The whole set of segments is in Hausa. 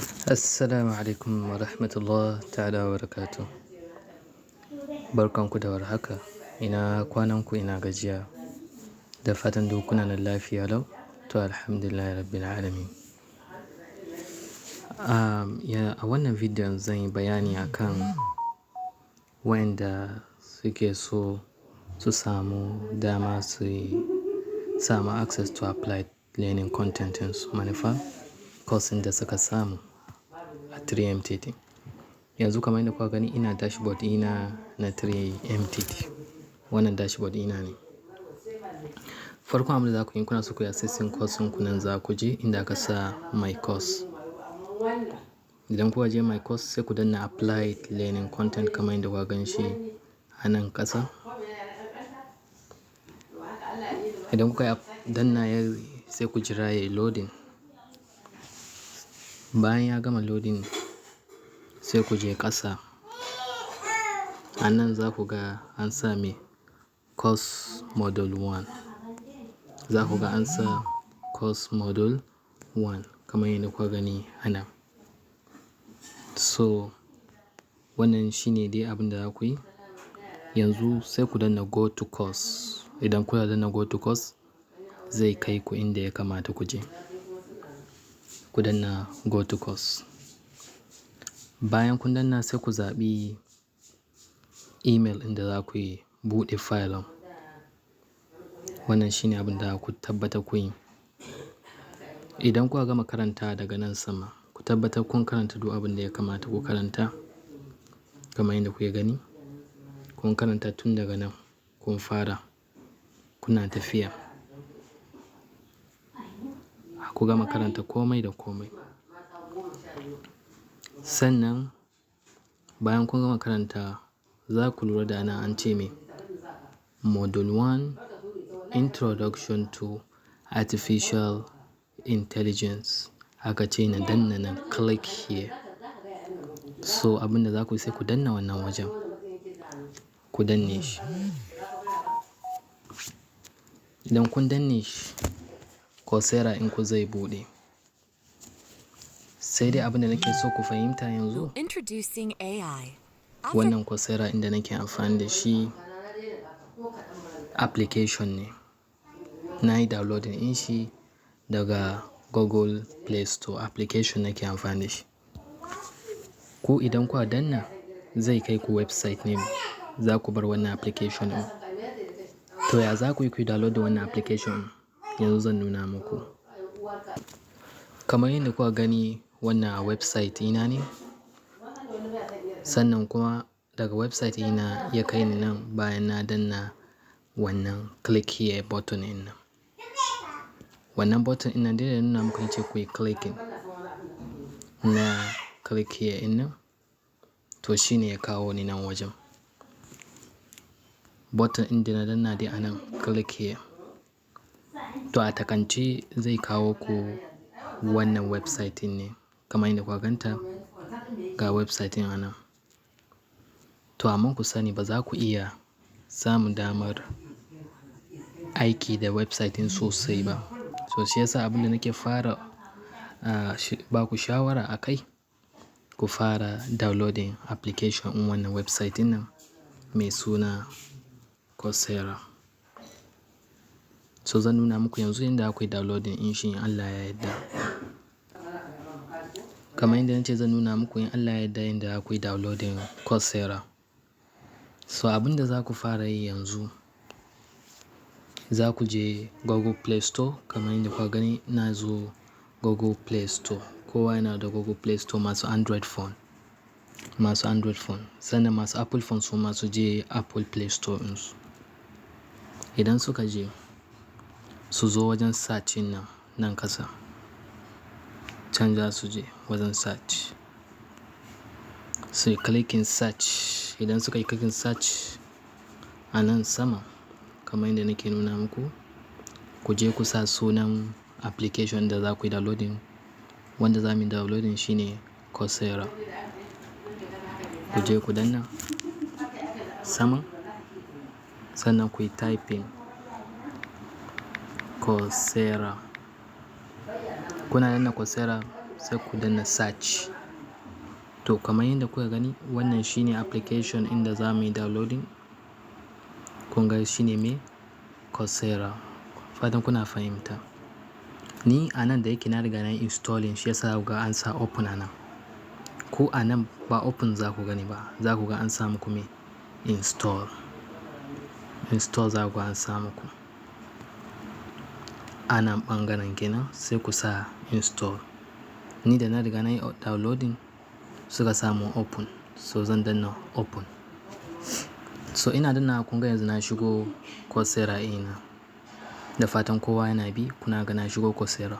Assalamu alaikum wa rahmatullah ta'ala wa barakatuh. Barkanku da warhaka. Ina kwananku, ina gajiya. Da fatan duk kuna nan lafiya lau. To, alhamdulillahi rabbil alamin. A wannan bidiyon zan yi bayani akan wayanda suke so su samu dama su samu access to applied learning content ɗinsu, manufa course ɗin da suka samu a 3MTT. Yanzu kamar yadda kuka gani, ina dashboard ɗina na 3MTT. Wannan dashboard ɗina ne. Farkon abin da za ku yi, kuna so ku yi accessing course ɗinku, nan za ku je inda aka sa "My course". Idan kuka je "My course", sai ku danna "Applied learning content" kamar yadda kuka gan shi a nan ƙasa. Idan kuka danna, sai ku jira yayi loading. Bayan ya gama loading, sai ku je ƙasa. A nan za ku ga an sa me? Course Module 1. Za ku ga an sa Course Module 1 kamar yadda kuka gani a nan. So wannan shine dai abin da za ku yi. Yanzu sai ku danna "Go to course". Idan kuka danna "Go to course", zai kai ku inda ya kamata ku je. Ku danna "Go to course". Bayan kun danna, sai ku zaɓi email ɗin da za ku yi buɗe file. Wannan shine abin da ku tabbatar kun yi. Idan kuka gama karanta daga nan sama, ku tabbatar kun karanta duk abin da ya kamata ku karanta kamar yadda kuke gani. Kun karanta tun daga nan, kun fara kuna tafiya. Ku gama karanta komai da komai. Sannan bayan kun gama karanta, za ku lura da nan an ce me? Module 1, Introduction to Artificial Intelligence. Aka ce na danna nan, "Click here". So abin da za ku yi, sai ku danna wannan wajen. Ku danne shi. Idan kun danne shi, Coursera ɗin ku zai buɗe. Sai dai abin da nake so ku fahimta yanzu, Introducing AI. wannan Coursera inda nake amfani da shi application ne. Na yi downloading din shi daga Google Play Store, application nake amfani da shi. Ku idan kuka danna, zai kai ku website ne, za ku bar wannan application ɗin. To, ya za ku yi ku download wannan application? Yanzu zan nuna muku. Kamar yadda kuka gani, wannan a website ɗina ne. Sannan kuma daga website ɗina ya kai ni nan bayan na danna wannan "Click here" button ɗin nan. Wannan button ɗin nan dai da na nuna muku, nace ku yi clicking na "Click here" ɗin nan, to shine ya kawo ni nan wajen. Button ɗin da na danna dai a nan, "Click here". To, a takaice zai kawo ku wannan website ɗin ne kamar yadda kuka ganta, ga website ɗin a nan. To, amma ku sani, ba za ku iya samun damar aiki da website ɗin sosai ba. So shi yasa abin da nake fara ba ku shawara a kai, ku fara downloading application ɗin wannan website ɗin nan mai suna Coursera. So zan nuna muku yanzu yadda za ku yi downloading ɗin shi in Allah ya yarda. Kamar yadda na ce, zan nuna muku in Allah ya yarda yadda za ku yi downloading Coursera. So abin da za ku fara yi yanzu, za ku je Google Play Store kamar yadda kuka gani na zo Google Play Store. Kowa yana da Google Play Store, masu Android phone. Masu Android phone. Sannan masu Apple phone su ma su je Apple Play Store ɗinsu. Idan suka je, su zo wajen search nan, nan ƙasa. Can za su je wajen search. Su yi clicking search. Idan suka yi clicking search a nan sama kamar yadda nake nuna muku, ku je ku sa sunan application da za ku yi downloading. Wanda za mu yi downloading shine Coursera. Ku je ku danna saman, sannan ku yi typing Coursera. Kuna danna Coursera, Sai ku danna search. To kamar yadda kuka gani, wannan shine application inda za mu yi downloading. Kun ga shine me? Coursera. Fatan kuna fahimta. Ni a nan da yake na riga na yi installing, shi yasa kuka ga an sa open a nan. Ko a nan ba open za ku gani ba, za ku ga an sa muku me? Install. Install za ku ga an sa muku. A nan ɓangaren kenan sai ku sa install. Ni da na riga na yi downloading suka samu open, so zan danna open. So ina danna, kun ga yanzu na shigo Coursera ina. Da fatan kowa yana bi, kuna ga na shigo Coursera.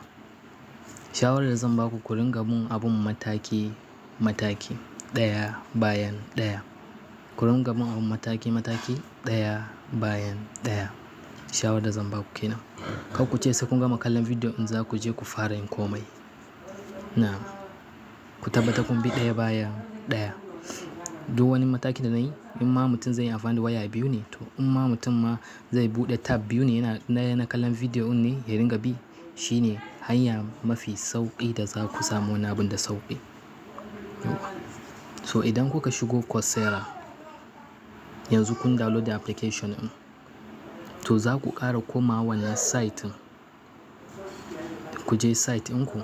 Shawarar da zan ba ku, ku ringa bin abun mataki mataki, ɗaya bayan ɗaya. Ku ringa bin abun mataki mataki, ɗaya bayan ɗaya. Shawarar da zan ba ku kenan. Kar ku ce sai kun gama kallon bidiyo in za ku je ku fara yin komai. Na'am. Ku tabbata kun bi ɗaya bayan ɗaya. Duk wani mataki da na yi, in ma mutum zai yi amfani da waya biyu ne, to in ma mutum ma zai buɗe tab biyu ne yana ɗaya na kallon bidiyo ɗin ne ya ringa bi, shine hanya mafi sauƙi da za ku samu wani abun da sauƙi. Yauwa. So idan kuka shigo Coursera, yanzu kun download the application ɗin, to za ku ƙara komawa wannan site ɗin. Ku je site ɗinku.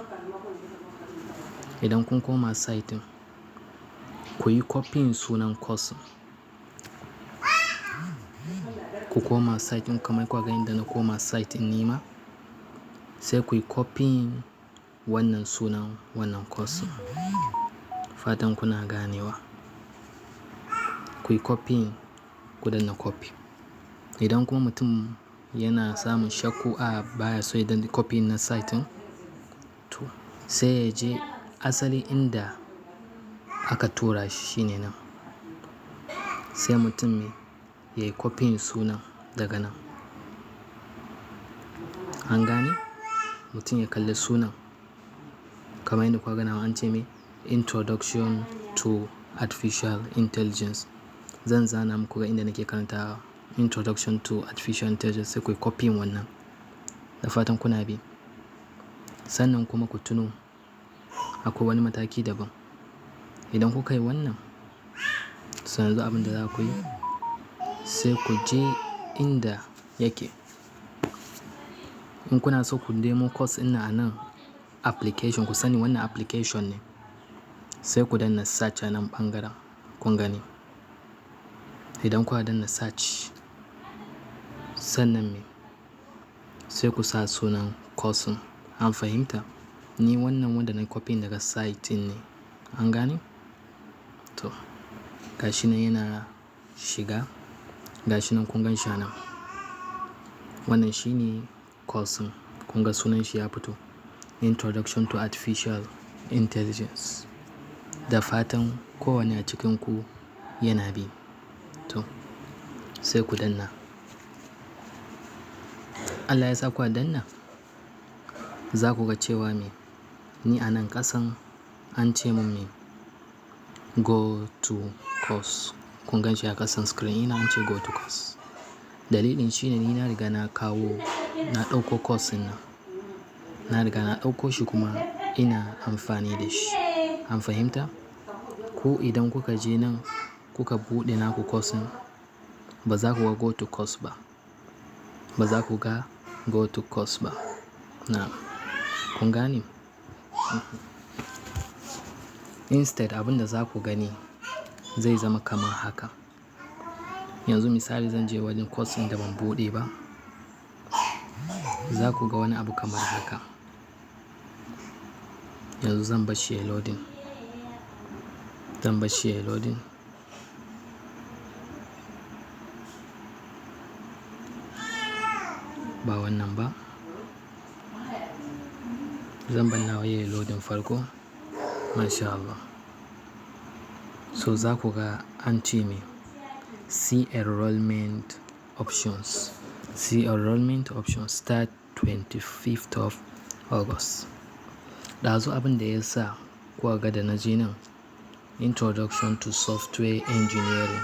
Idan kun koma site ɗin, ku yi copying sunan course. Ku koma site ɗin kamar kuka ga inda na koma site ɗin nima, sai ku yi copying wannan sunan wannan course. Fatan kuna ganewa. Ku yi copying, ku danna copy. Idan kuma mutum yana samun shakku a baya so ya danna copy na site ɗin, to sai ya je asali inda aka tura shi, shine nan. Sai mutum ya yi copying sunan daga nan. An gane? Mutum ya kalli sunan. Kamar yadda kuka ga nawa an ce me? Introduction to Artificial Intelligence. Zan zana muku ga inda nake karantawa. Introduction to Artificial Intelligence, sai ku yi copying wannan. Da fatan kuna bi. Sannan kuma ku tuno akwai wani mataki daban. Idan kuka yi wannan, so yanzu abin da za ku yi, sai ku je inda yake. In kuna so ku nemo course ɗin nan a nan application, ku sani wannan application ne. Sai ku danna search a nan ɓangaren, kun gani. Idan kuka danna search, sannan me? Sai ku sa sunan course ɗin. An fahimta? Ni wannan wanda na yi copying daga site ɗin ne. An gane? To, gashi nan yana shiga. Gashi nan kun gan shi a nan. Wannan shine course ɗin. Kun ga sunan shi ya fito. Introduction to Artificial Intelligence. Da fatan kowane a cikinku yana bi. To, sai ku danna. Allah ya sa kuka danna. Za ku ga cewa me? Ni a nan ƙasan an ce mun me? Go to course. Kun gan shi a ƙasan screen ina an ce go to course. Dalilin shine ni na riga na kawo, na ɗauko course ɗin nan. Na riga na ɗauko shi kuma ina amfani da shi. An fahimta? Ku idan kuka je nan kuka buɗe naku course ɗin, ba za ku ga go to course ba. Ba za ku ga go to course ba. Na'am. Kun gane? Instead abin da za ku gani zai zama kamar haka. Yanzu misali zan je wajen course ɗin da ban buɗe ba. Za ku ga wani abu kamar haka. Yanzu zan bashi yayi loading. Zan bashi yayi loading. Ba wannan ba. Zan bar nawa yayi loading farko. Masha Allah. So za ku ga an ce me? See enrollment options. See enrollment options start 25th of August. Ɗazu abin da ya sa kuka ga da na je nan Introduction to Software Engineering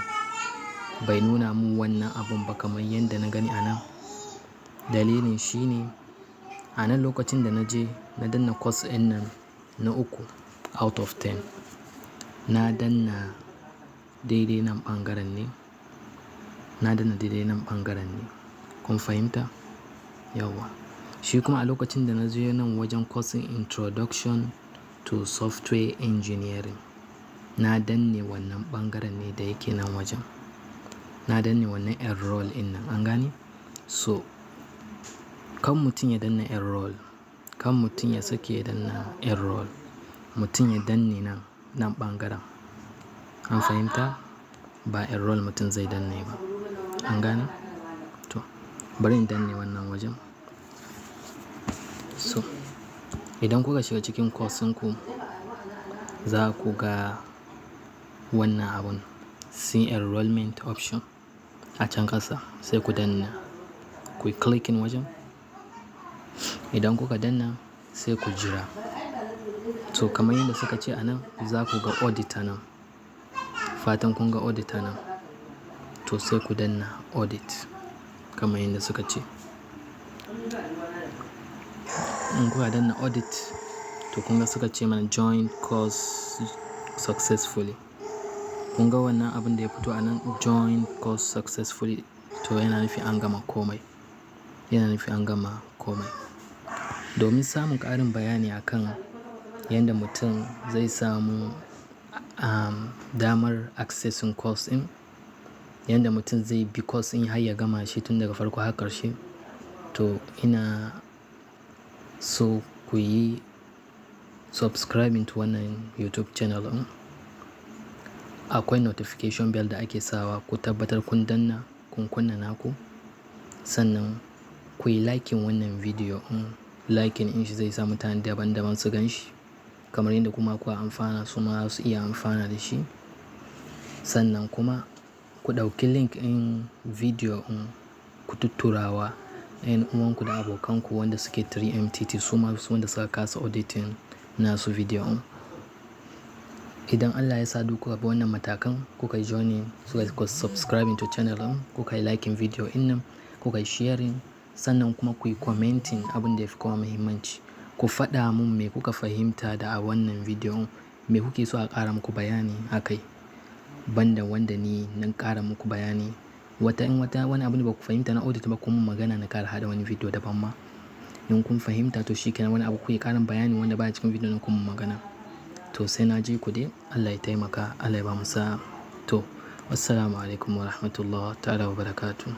bai nuna mun wannan abun ba kamar yadda na gani a nan. Dalilin shi ne a nan lokacin da na je na danna course ɗin nan Na 3 out of 10. Na danna daidai nan ɓangaren ne. Na danna daidai nan ɓangaren ne. Kun fahimta? Yauwa. Shi kuma a lokacin da na zo nan wajen course Introduction to Software Engineering, na danne wannan ɓangaren ne da yake nan wajen. Na danne wannan enroll in nan, an gane? So kan mutum ya danna enroll, kan mutum ya sake ya danna enroll, mutum ya danne nan, nan ɓangaren. An fahimta? Ba enroll mutum zai danne ba. An gane? To, bari in danne wannan wajen. So idan kuka shiga cikin course ɗinku, za ku ga wannan abun see enrollment option a can ƙasa, sai ku danna. Kuyi clicking wajen. Idan kuka danna, sai ku jira. To, kamar yadda suka ce a nan, za ku ga audit a nan. Fatan kun ga audit a nan. To, sai ku danna audit kamar yadda suka ce. In kuka danna audit, to kun ga suka ce mana join course successfully. Kun ga wannan abun da ya fito a nan, join course successfully, to yana nufi an gama komai. Yana nufi an gama komai. Domin samun ƙarin bayani akan yadda mutum zai samu damar accessing course ɗin, yadda mutum zai bi course ɗin har ya gama shi tun daga farko har ƙarshe, to ina so ku yi subscribing to wannan YouTube channel ɗin. Akwai notification bell da ake sawa, ku tabbatar kun danna, kun kunna naku. Sannan ku yi liking wannan video ɗin. Liking din shi zai sa mutane daban daban su gan shi kamar yadda kuma kuka amfana, su ma za su iya amfana da shi. Sannan kuma ku ɗauki link ɗin video ɗin, ku tutturawa 'yan uwanku da abokanku wanda suke 3MTT, su ma wanda suka kasa auditing nasu video ɗin. Idan Allah ya sa duk kuka bi wannan matakan, kuka yi joining, kuka subscribing to channel ɗin, kuka yi liking video ɗin nan, kuka yi sharing, sannan kuma kuyi commenting abin da yafi kowa muhimmanci. Ku faɗa mun me kuka fahimta da a wannan video ɗin, me kuke so a ƙara muku bayani a kai. Banda wanda ni na ƙara muku bayani. Wata in wata wani abun da baku fahimta na audit ba, kun mun magana, na ƙara haɗa wani video daban ma. In kun fahimta, to shi kenan, wani abu kuyi ƙarin bayani wanda baya cikin video ɗin, kun mun magana. To, sai na ji ku dai. Allah ya taimaka, Allah ya bamu sa'a. To, wassalamu alaikum wa rahmatullah ta'ala wa barakatuh.